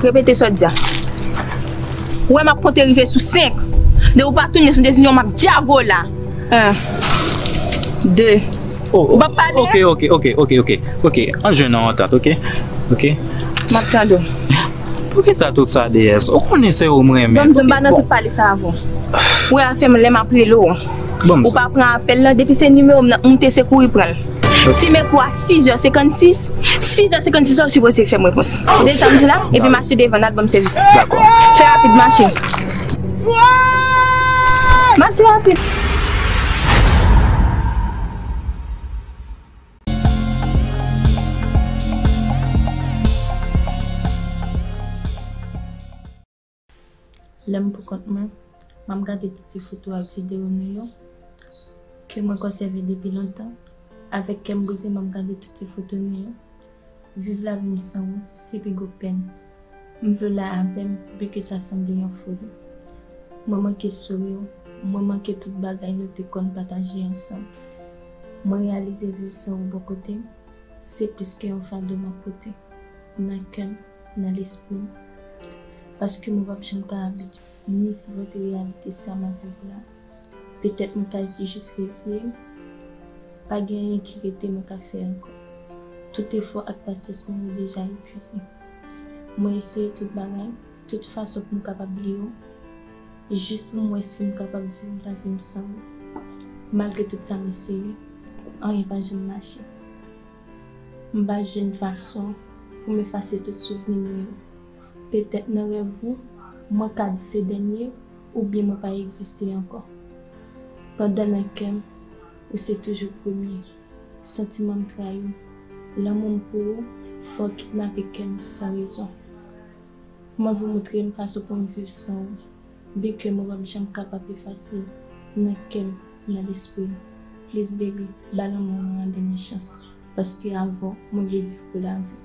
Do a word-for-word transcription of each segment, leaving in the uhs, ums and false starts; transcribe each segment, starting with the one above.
Repete sa w di a. Ou wè m ap konte rive sou senk. Depi w pa tounen sou desizyon, m ap djago la. En, de. Ou p ap pale? Ok, ok, ok, ok, ok, ok. An jwenn yon antant, ok? Ok. M ap tande w. Poukisa tout sa, deyès? Ou konnen se ou m renmen. Ban m di w, m pa nan tout pale sa avè w. Ou wè afè m lè m ap rele w. Ou pa pran apèl la, depi se nimewo m nan, m te se kouri pran l. Si m ekri w a sizè senkannsis, sizè senkannsis la, ou sipoze fè m repons. Ou tande sa m di w la? Epi mache devan, n al ban m sèvis. Dakò. Fè rapid, mache. Mache rapid. Lè m poukont mwen, m ap gade tout ti foto ak videyo nou yo, ke mwen konsève depi lontan. Avèk kè m brize, m ap gade tout ti foto nou yo. Viv lavi m san ou, se pi gwo pèn. M vle w la avè m, byenke sa sanble yon foli. Mwen manke souri w, mwen manke tout bagay nou te konn pataje ansanm. Mwen reyalize viv san ou bò kote m, se plis ke yon fado m ap pote nan kè m, nan lespri m. Paske mwen p ap janm ka abitye ni sipòte reyalite sa m ap viv la. Petèt mwen ka jis reziye m. Pa gen anyen ki rete mwen ka fè ankò. Tout efò ak pasyans mwen yo deja epuize. Mwen eseye tout bagay, tout fason pou m kapab bliye w, jis pou m wè si m kapab viv lavi m san ou. Malgre tout sa m eseye, anyen pa janm mache. M pa jwenn fason pou m efase tout souvni nou yo. Petèt nan rèv ou, mwen ka di se dènye, oubyen mwen pa egziste ankò. Pandan nan kè m, ou se toujou premye. Santiman m trayi w. Lanmou m pou ou fè w kidnape kè m san rezon. M anvi w montre m fason pou m viv san ou. Byenke mwen p ap janm kapab efase l nan kè m, nan lespri m. Please baby, ba lanmou an yon dènye chans, paske avè w, mwen vle viv pou lavi.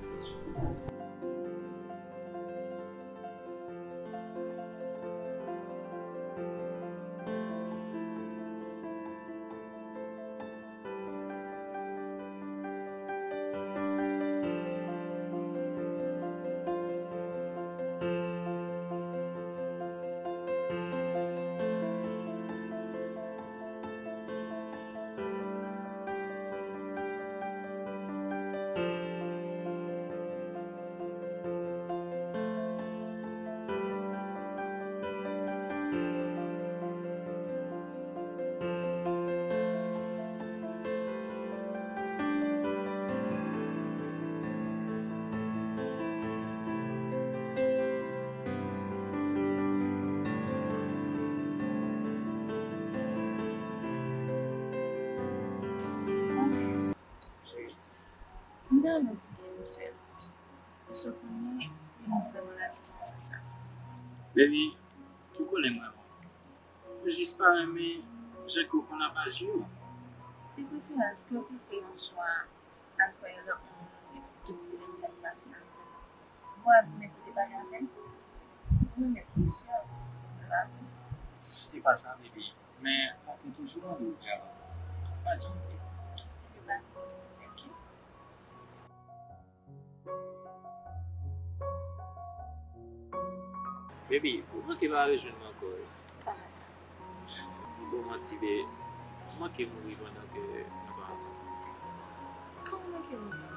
M ta renmen pou gen nouvèl. Paske w konnen, m vrèman rasis nan sans sa. Baby, ou konnen m renmen w. Ou jis pa renmen jan ke w konn ap aji yo. De preferans, ke w te fè yon chwa al kwè yon lòt moun, tout dilèm sa ki pase nan tèt ou. Ou pa vin pote bagay avè m. Ou renmen plis yo, ou pa vle. Se pa sa, baby. Men, mwen te toujou mande w travay. Pa janm vle. Se pa sa, ok? Baby, ou manke pa rejwenn mwen ankò wi. M bon manti, be, m manke mouri pandan ke nou pa ansanm. Kòman w manke mouri?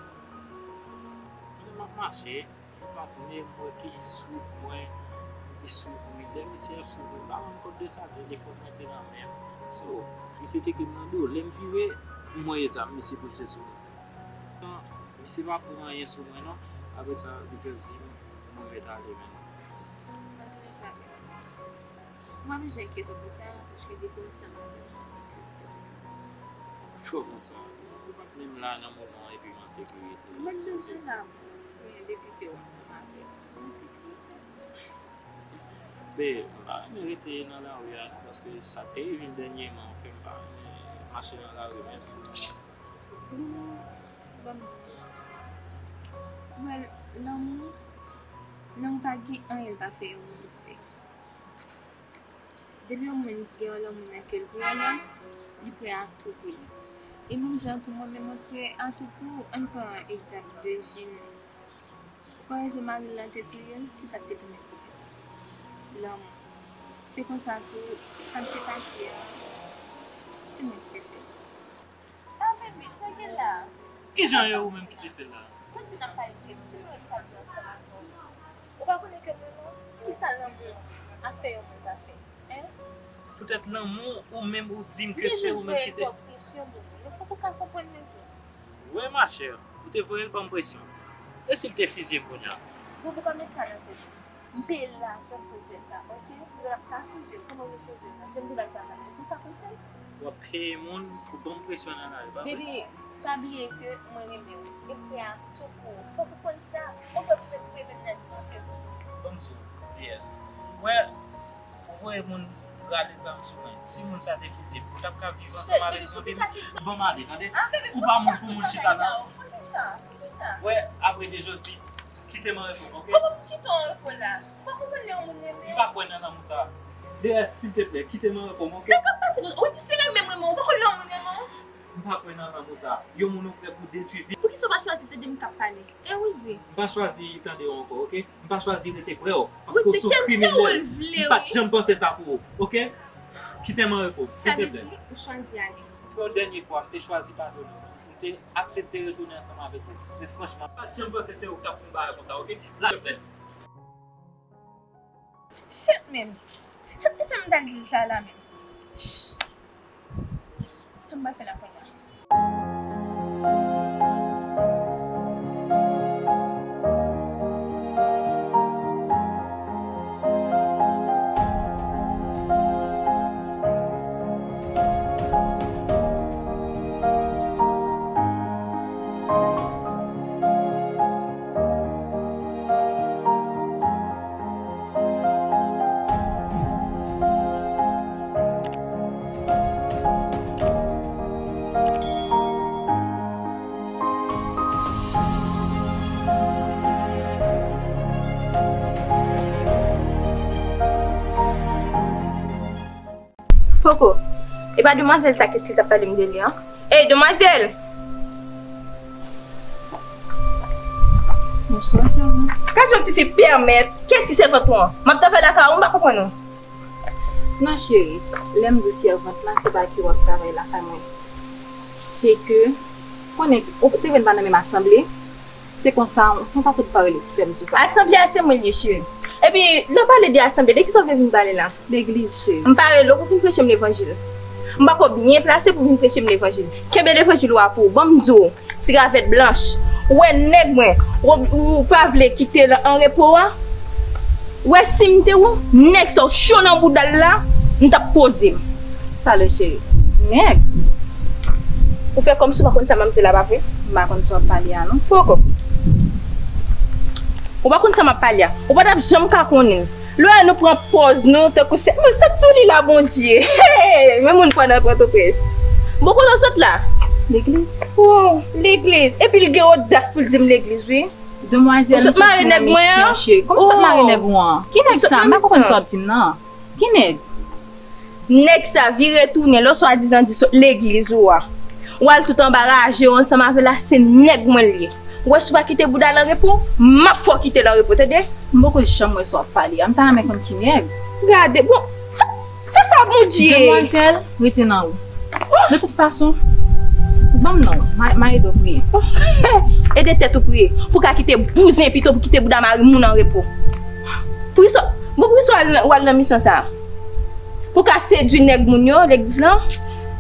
Pandan m ap mache, m pa konnen, m wè ke li swiv mwen, li swiv mwen. Lè misye ap swiv mwen, m pa rann kont de sa, telefòn mwen te nan men m. So, misye te ke mande w, lè m vire, m wè e zam misye poze sou mwen. Non, misye pa pran anyen sou mwen non. Apre sa, li just di m pou mwen ret ale menm. Antouleka, m pa bezwen enkyete w pou sa, paske depi w ansanm avè m, m an sekirite. Kòman sa? Ou pa t menm la nan moman an epi w an sekirite? Mwen t bezwen la, men depi ke w ansanm avè m, m an sekirite. Be, m pa renmen rete nan lari a non, paske sa k te rive m dènyèman fè m pa renmen mache nan lari menm. Bon, ban m di w. Well, lanmou, lanmou pa gen anyen l pa fè yon moun fè. Depi yon moun gen yon lanmou nan kè l pou yon lòt, li prè a tou pou li. E menm jan tou, mwen menm, mwen prè a tou pou ou. Ann pran egzanp de Jin. Konnen jan mari l lan te touye l, kisa k te pèmèt li fè sa? Lanmou. Se konsa tou, sa k te pase a, se mwen ki te fè l. Ah, bebe, sa w gen la? Kijan e ou menm ki te fè l la? Konn vin ap pale de m, se mwen menm sa m di ansanm avè w. Ou pa konnen ke mwen menm, kisa lanmou ap fè yon moun pa fè? Hein? Poutèt lanmou, ou menm ou di m ke se ou menm ki te. Li jis voye kòb presyon pou mwen. Men fòk ou ka konprann mwen tou. Wè, machè, ou te voye l ban m presyon. E si l te fizye m kounye a? Bobo, pa met sa nan tèt ou. M peye l lajan pou l fè sa, oke? Li p ap ka fizye l. Kòman l fizye l la? Jan m te ba l travay la, konsa pou l fè l? W ap peye moun pou ban m presyon nan lari, pa vre? Baby, pa bliye ke mwen renmen w. E m prè a tou pou ou. Fòk ou konn sa. Mwen kwè poutèt ou renmen m nan dife pou ou. Ban m di w, D S. Wè, ou voye moun rale zam sou mwen. Si moun sa te fizye m, nou t ap ka viv ansanm avèk zòt, baby. Ban m ale, tande? Ou pa moun pou moun chita nan. Wè, apre de jodi, kite m an repo, oke? Kòman pou kite w an repo la? Ou pa konprann lè yon moun renmen w? M pa kwè nan lanmou sa. D S, silteplè, kite m an repo m, oke? Sa k ap pase konsa? Ou di se renmen m renmen w, ou pa konn lè yon moun renmen w? M pa kwè nan lanmou sa. Yon moun ou prè pou detwi vi. Poukisa w pa chwazi tande m k ap pale? E Rudy? M pa chwazi tande w ankò, oke? M pa chwazi rete prè w, paske w se yon kriminèl. M pa t janm panse sa pou ou, oke? Kite m an repo, silteplè. Sa vle di ou chwazi ale? Pou yon dènye fwa, m te chwazi padone w. M te aksepte retounen ansanm avèk ou. Men franchman, m pa t janm panse se ou k t ap fè yon bagay konsa, oke? Lage m nèt. Shit, man. Sa k te fè m t al di l sa la menm? Sa m pral fè la kounye a? Poko. E pa demwazèl sa ke Sil t ap pale m de li an? Ey, demwazèl! Bonswa, sèvant. Gad yon tifi pèmèt. Kiyès ki sèvant ou an? M ap travay lakay ou, m pa konprann ou. Non, cheri. Lè m di w sèvant la, se pa ke w ap travay lakay mwen. Se ke, konnen, ou, se vre n pa nan menm asanble, Se konsa, se yon fason de pale ki fè m di w sa. Asanble a se mwen l ye, cheri. Epi, lè w pale de asanble, de kisa w vle vin pale la? Legliz, cheri. M pa rele w pou vin preche m levanjil. M pako byen plase pou vin preche m levanjil. Kenbe levanjil ou a pou ou. Ban m di w, ti ravèt blanch. Ou wè nèg mwen, ou, ou pa vle kite l an repo a? Ou wè si m te ou, nèg sa w cho nan bouda l la, m t ap poze m. Talè, cheri. Nèg? Ou fè kòmsi w pa konn sa m ap di la, pa vre? M pa konn sa w ap pale a, non. Poko. Ou pa konn sa m ap pale a. Ou pa t ap janm ka konnen. Lè nou pran pòz nou, tankou se, mwen sot sou li la, Bondye. Men moun pran nan Pòtoprens. Bon, kote w sot la? Legliz. Oh, legliz. Epi l gen odas pou l di m legliz, wi. Demwazèl, m sot mare nèg mwen an. Kòman w sot mare nèg ou an? Ki nèg sa? M pa konprann sa w ap di m nan. Ki nèg? Nèg sa vire tounen, lè w swadizan di sot legliz ou a. W al tout anba raje w ansanm avè l la, se nèg mwen l ye. Ou wè si w pa kite bouda l an repo, m ap fè w kite l an repo, tande? M poko janm wè sa w ap pale a, m ta renmen konn ki nèg. Gade, bon, sa, sa, sa Bondye. Demwazèl, rete nan ou. De tout fason, ban m non, m a, m a ede w priye. Ede tèt ou priye. Pou w ka kite bouzen pito, pou kite bouda mari moun an repo. Poukisa, bon, poukisa w al, w al nan misyon sa a? Pou w ka sedui nèg moun yo, legliz lan?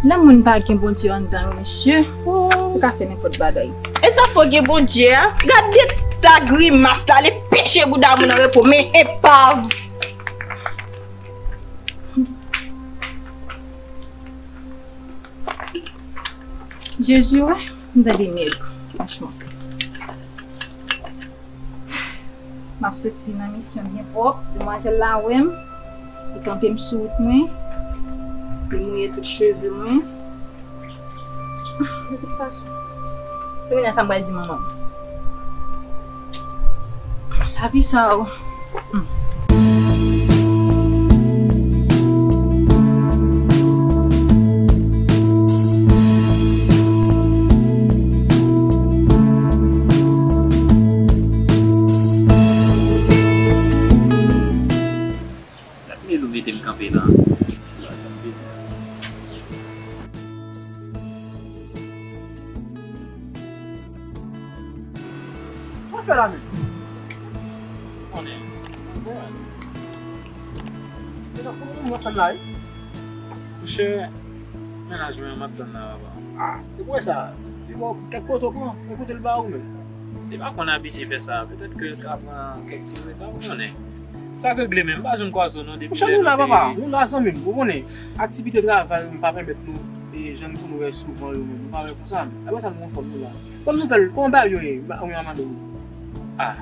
Lè moun pa gen Bondye anndan yo, mesye, ou ka fè nenpòt bagay. E sa fò gen Bondye a? Gade ta grimas la, li peche bouda moun an repo, men epav. Jezi, wè, m tande nèg, franchman. M ap soti nan misyon byen pwòp. Demwazèl la wè m, li kanpe m sou wout mwen, li mouye tout cheve mwen. De tout fason, kounye a sa m pral di manman m? Lavi sa o. Hmm. Fè la menm. Konnen. Se nan pou moun nan fè la, wi. Monchè, mennaj mwen an m ap tann la, papa. Ah, se pou sa. Li ba w kèk kote w pran, kèk kote l ba ou menm. Li pa konn abitye fè sa. Petèt ke l ka pran kèk ti reta, ou konnen. Sa k regle menm, m pa janm kwaze w non, depi lè nou te. Monchè, nou la, papa, nou la, zanmi m, ou konnen. Aktivite travay yo pa pèmèt nou, e, jwenn pou nou wè souvan yo menm. Nou pa wè konsa. Apre sa, nou anfòm, nou la. Kòm nouvèl, kòman bagay yo ye, ma-, wi, a madanm? Ah,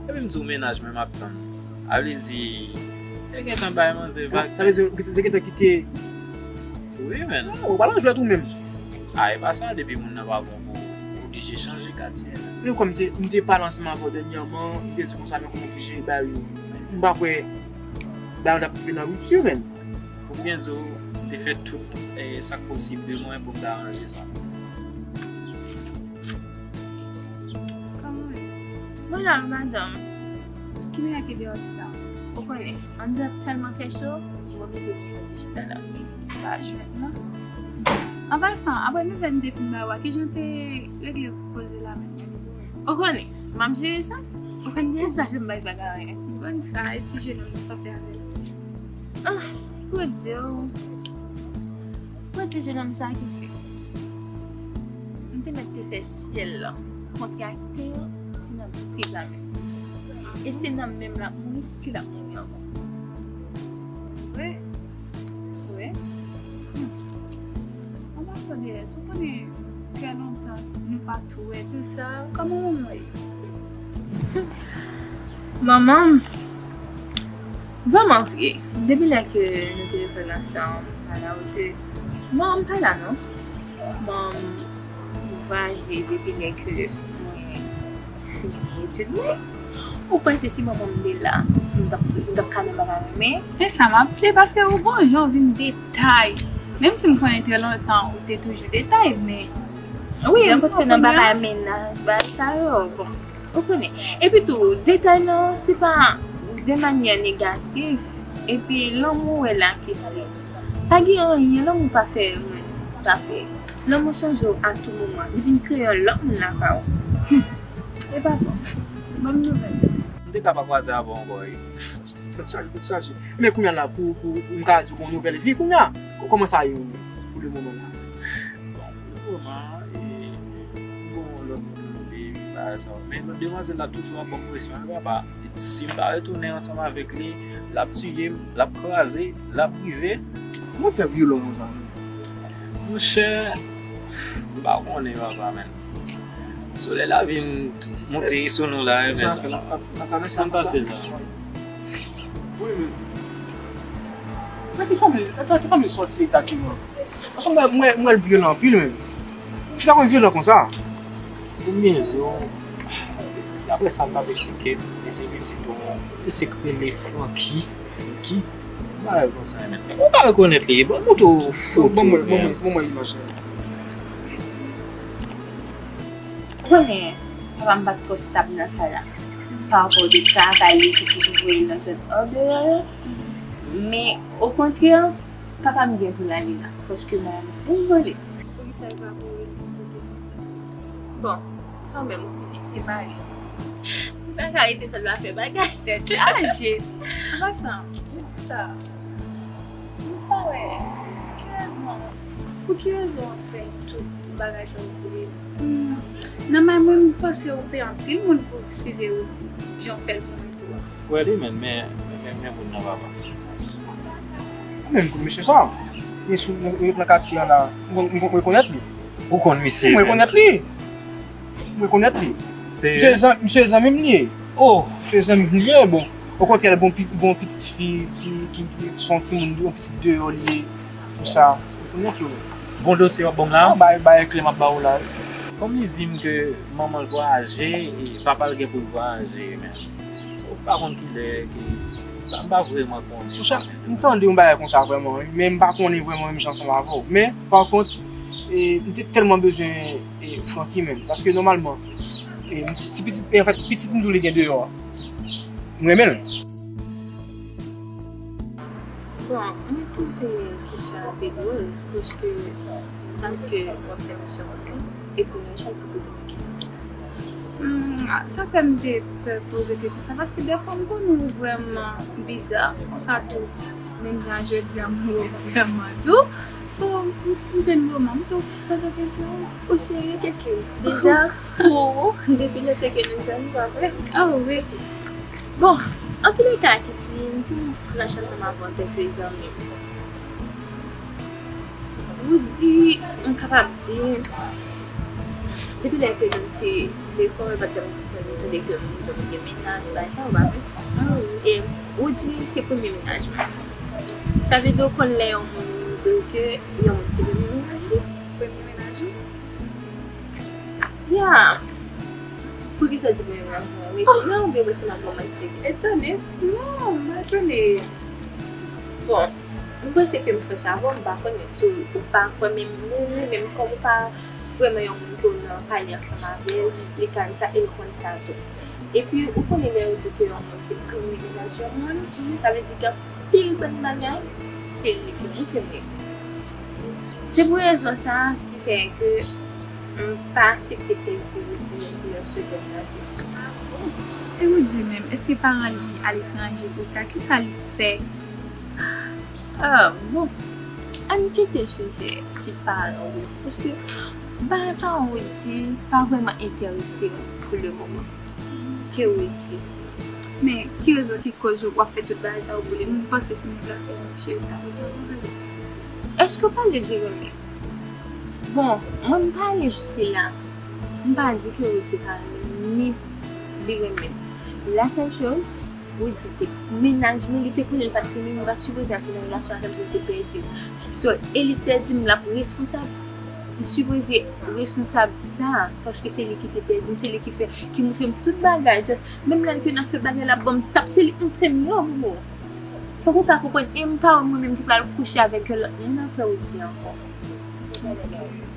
epi m di w mennaj mwen m ap tann. A vle di, te gentan bay manzè vag. Sa vle di, ou te gentan kite? Wi, menn. Ah, ou pa nan jwèt ou menm. Ah, e pa sa, depi moun nan pa bon pou ou, ou oblije chanje katye. Men kòm m te, m te pale ansanm avè w dènyèman, m te di konsa, men kòm oblije bay, m pa kwè bagay yo t ap rive nan ripti, menn. Pou byen di w, m te fè tout, eh, sa k posib de mwen pou m ta ranje sa. Kòman w ye? Mwen la, madanm. Ki bagay ki deyò chita? Ou konnen, anndan tèlman fè cho, m oblije vin fè ti chita la. Pa jwenn non. An pasan, apre nouvèl m te fin ba ou a, kijan w te regle koze la menm? Ou konnen, m ap jere sa. Ou konn gen sa, jan m bay bagay anyen. M konn sa, e ti jenòm nan sa fè avè l. Ah, pou di w, pou di jenòm sa ki se. M te mèt te fè syèl lan kontre ak tè an, se nan bout egzamen. E se nan men m l ap mouri, si l ap mouri ankò. Vre? Wi. Hmm. An pasan, Dérès, ou konnen trè lontan nou pa tou wè tou sa. Kòman manman w ye? Manman m, vrèman vre, depi lè ke nou te lekòl ansanm, a la otè, manman m pa la non. Manman m vwayaje depi lè ke mwen fini etid mwen. Ou panse si manman m te la, m t ap, m t ap ka nan bagay mwen? E sa m ap di, paske ou bon jan w vin detay. Menm si m konnen trè lontan ou te toujou detay, men wi, jan m potko nan bagay mennaj, bagay sa yo, bon, ou konnen. Epi tou, detay nan, se pa de manyè negatif. Epi, lanmou w wè la ki se, pa gen anyen, lanmou pa fè moun pa fè. Lanmou chanje w a tou moman. Li vin kreye yon lòt moun lakay ou. Hmm. E pa bon. Ban m nouvèl. M te ka pa kwaze avè w ankò, wi. Tèt chaje, tèt chaje. Men kounye a la, pou, pou, pou m ka di w gon nouvèl vi kounye a. Kò-, kòman sa ye pou le moman la? Bon, pou le moman, e, m gon lòt moun, epi bagay sa yo. Men demwazèl la toujou ap ban m presyon, wi, papa. Si m pa retounen ansanm avèk li, l ap tiye m, l ap kraze, l ap brize. Kòman fè vyolan konsa menm? Monchè, m pa konnen, papa, men. Solèy la vin monte sou nou la, wi, men. Sa fè la, la, la travèse konsa. Ann pase la. Wi, men. Nan ki fanmi, nan ki fanmi sòti egzakteman? Paske mwen, mwen, mwen l vyolan anpil, men. Ou chita konn vyolan konsa? Pou byen di w, daprè sa m t ap eksplike, e se pitit yon mesye k rele Francky. Francky? Yon bagay konsa, men. Ou pa rekonèt li? Ban m montre w foto, men. Ban mwen, ban mwen, ban mwen imaj la. Ou konnen, papa m pa t twò stab nan kay la. Pa rapò de travay li ki toujou voye l nan zòn andeyò yo. Men, okontrè, papa m gen pou l ale la, paske manman m fin vole. Poukisa l pa voye l pou kote fanm nan? Bon, kanmenm, ou konnen, se mari m. M pa ka rete sèl la fè bagay. Tèt chaje. An pasan, ou di sa. M pa wè. Ki rezon? Pou ki rezon w ap fè tout bagay sa yo pou li? Hmm. Nan may mwen, m panse ou peye anpil moun pou siveye w di, jan w fè l pou mwen tou a. Wè li menm, men, men, men moun nan papa. Menm pou mesye sa. Men si w ret nan katye an la, m, m, m rekonèt li. Ou konn misye menm? M rekonèt li. M rekonèt li. Se misye zan-, misye zanmi m li ye. Oh! Misye zanmi m li ye, bon. Okontrè, bon, pi-, bon pitit fi ki, ki, ki se yon timoun, yon pitit deyò li ye, tou sa. Ou rekonèt yo. Bon dosye w ap ban m la? Non, bay, bay klè m ap ba ou la. Kòm li di m ke manman l vwayaje, e papa l gen pou l vwayaje, men. Ou pa konn kilè ke, m pa, m pa vrèman konnen. Monchè, m tande yon bagay konsa vrèman, wi, men m pa konnen vrèman menm jan ansanm avè w. Men, pa kont, e, m te tèlman bezwen, e, Francky menm. Paske nòmalman, e, m, ti pitit, e, anfèt, pitit m di w li gen deyò a. M renmen l. Bon, mwen twouve kesyon an te dwòl, paske tank w ap fè misyon pou mwen, e pou mwen chwazi poze mwen kesyon konsa. Hmm, sa fè m te pè poze kesyon sa, paske dèfwa m konnen w vrèman biza, konsa tou, menm jan jodi a m wè w vrèman dou. So, m, m jwenn moman, m tou poze w kesyon. Ou serye, Kesly? Biza pou ou, depi lè ke nou zanmi, pa vre? Oh, wi. Bon, antouleka, Kesly, pou m franch ansanm avè w, antanke zanmi, Rudy, m kapab di, depi lè ke nou te lekòl, pa t janm konn tande ke moun janm gen mennaj, bagay sa yo, pa vre? E Rudy se premye mennaj mwen. Sa vle di, ou konn lè yon moun di w ke yon moun se premye mennaj li? Premye mennaj ou? Ya. Poukisa w di premye mennaj mwen? Wi. Non, oubyen mwen se yon romantik? Etone. Non, m etone. Bon, m panse ke m franch avè w, m pa konnen si w pa kwè, men mwen menm, kòm ou pa vrèman yon moun ke w nan pale ansanm avè l, li ka di sa e l konn sa tou. Epi, ou konnen lè yo di ke yon moun se premye mennaj yon moun, sa vle di gen anpil bann bagay, se li ki montre m li. Se pou rezon sa a ki fè ke m pa aksepte pèdi Rudy menm pou yon segonn nan vi m. Ah bon? E Rudy menm, èske paran li aletranje, tout sa, kisa li fè? Ah, bon. Ann kite sijè si paran Rudy, paske bagay paran Rudy pa vrèman enterese m pou le moman. Ke Rudy. Men, ki rezon ki koz ou ap fè tout bagay sa yo pou li? M panse si m ta fè yon cheri ta vin nan. Èske w pale de renmen? Bon, mwen m pa ale jiske la. M pa di ke Rudy pa renmen m, ni li renmen m. La sèl choz, Rudy te mennaj mwen, li te konnen li pa t renmen m, li pa t sipoze antre nan relasyon avè m pou l te pèdi m. So, e li pèdi m, l ap responsab. Li sipoze responsab sa, paske se li ki te pèdi m, se li ki fè, ki montre m tout bagay. Just, menm lè ke n ap fè bagay, l ap ban m tap, se li k montre m yo, bro. Fòk ou ka konprann, e m pa wè mwen menm ki pral kouche avèk yon lòt moun apre Rudy ankò.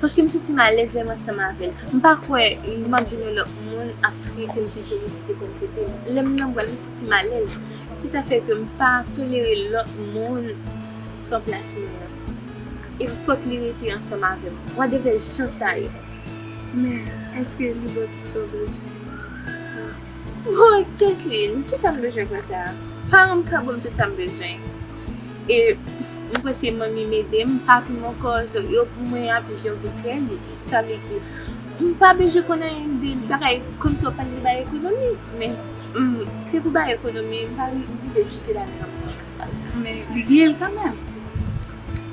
Paske m santi m alèz lè m ansanm avè l. M pa kwè m ap jwenn yon lòt moun ap trete m jan ke Rudy te konn trete m. Lè m nan bra l, m santi m alèz. Se sa fè ke m pa tolere lòt moun pran plas mwen an. E fòk li rete ansanm avè m. Whatever jan sa ye. Men, èske li ba w tout sa w bezwen? Sa. Bon, Kesly, kisa m bezwen konsa? Paran m ka ban m tout sa m bezwen. E m panse manmi m ede m, papi m ankò, yo pou mwen ap viv yon vi trè liks. Sa vle di, m pa bezwen konn anyen de bagay, kòmsi w ap pale de bagay ekonomi. Men, mm, se pou bagay ekonomi, m pa ri-, rive jiske la nan lanmou an, pa sa. Men, li gen l kanmenm.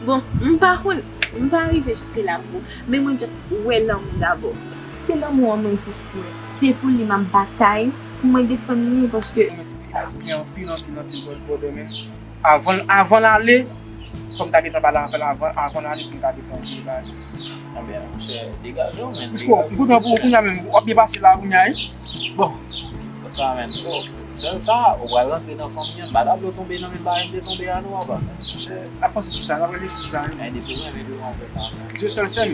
Bon, m pa konn, m pa rive jiske la, bro. Men mwen just wè lanmou dabò. Se lanmou an mwen jis wè. Se pou li m ap batay, pou mwen defann li, paske Mwen espere Rudy gen anpil, anpil, anpil bòl bò demen. Avan, avan l ale, fò m ta gentan pale avè l avan, avan l ale pou m ta gentan di l bagay. Anben, monchè, degaje w, men. Piske, m kontan pou ou, kounye a menm, w ap byen pase la, kounye a, wi. Bon. Sa menm, so, sèl sa, ou pral rantre nan fanmi an, m pa ta vle w tonbe nan menm bagay m te tonbe a non, papa. Monchè, n ap panse sou sa, n ap reflechi sou sa, wi. Men depi w renmen devan w fè sa, men. Dye sèl, sèl.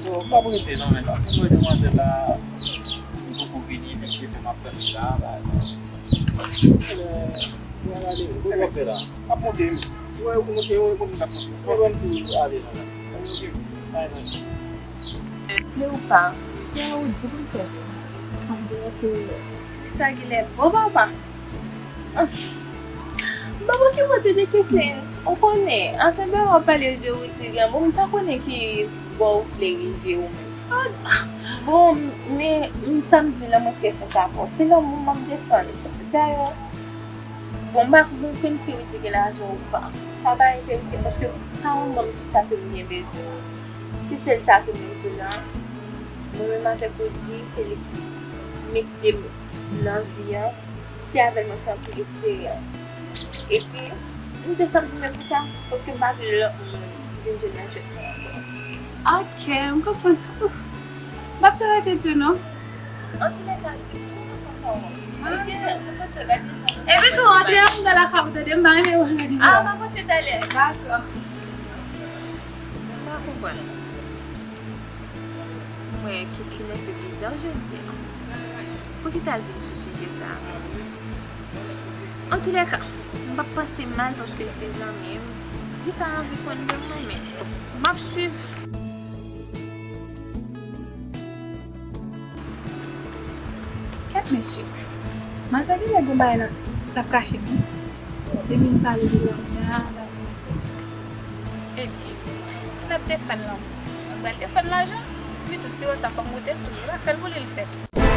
So, m p ap rete non, men, paske m wè demwazèl la, li poko vini, men li te fè m ap tann li la, bagay sa. Kote w ap fè la? M ap monte, wi. Ou wè, ou monte, ou wè, ou monte, m ap monte. Mwen menm tou ale non, men. Ay, non. Vle ou pa, se a ou di pou l fè. Andiret ke sa genlè bon papa. M pa manke mande de kesyon. Ou konnen, antanke w ap pale de Rudy, bon, m pa konnen ki bò ou vle rive ou menm. Bon, men, m, sa m di la, mwen trè franch avè w. Se lanmou m ap defann. Dayè, bon, m pa konn si Rudy gen lajan ou pa. Sa pa enterese m, paske paran m ban m tout sa ke m gen bezwen. Se sèl sa ke m bezwen la. Mwen menm avèk Rudy, se li ki mete m nan vi an. Se avè l mwen fè anpil eksperyans. Epi, m te santi men pou sa, paske m pa vle lòt moun vin jwenn nan jwèt mwen ankò. Ok, m konprann. Ouf. M p ap te rete tou non. Antoulèka, di m kòman papa w an. Epi tou, antre anndan lakay ou tande, m pa renmen wè w anndan. Ah, pa pote talè. Dakò. M pa konprann. Mwen, Kesly nève bizar jodi a. Poukisa l vin sou sijè sa a? Antoulèka, m p ap panse mal paske l se zanmi m. Li ka anvi konn de mwen, men m ap swiv. Mesye, manzè genlè gon bagay l ap, l ap kache m wi. Depi n pale de lajan, lajan nan tèt. Ebyen, si l ap defann lanmou, mwen pral defann lajan. Wi tou, si w wè sa, fò m goute l tou. E pa sèl pou li l fèt.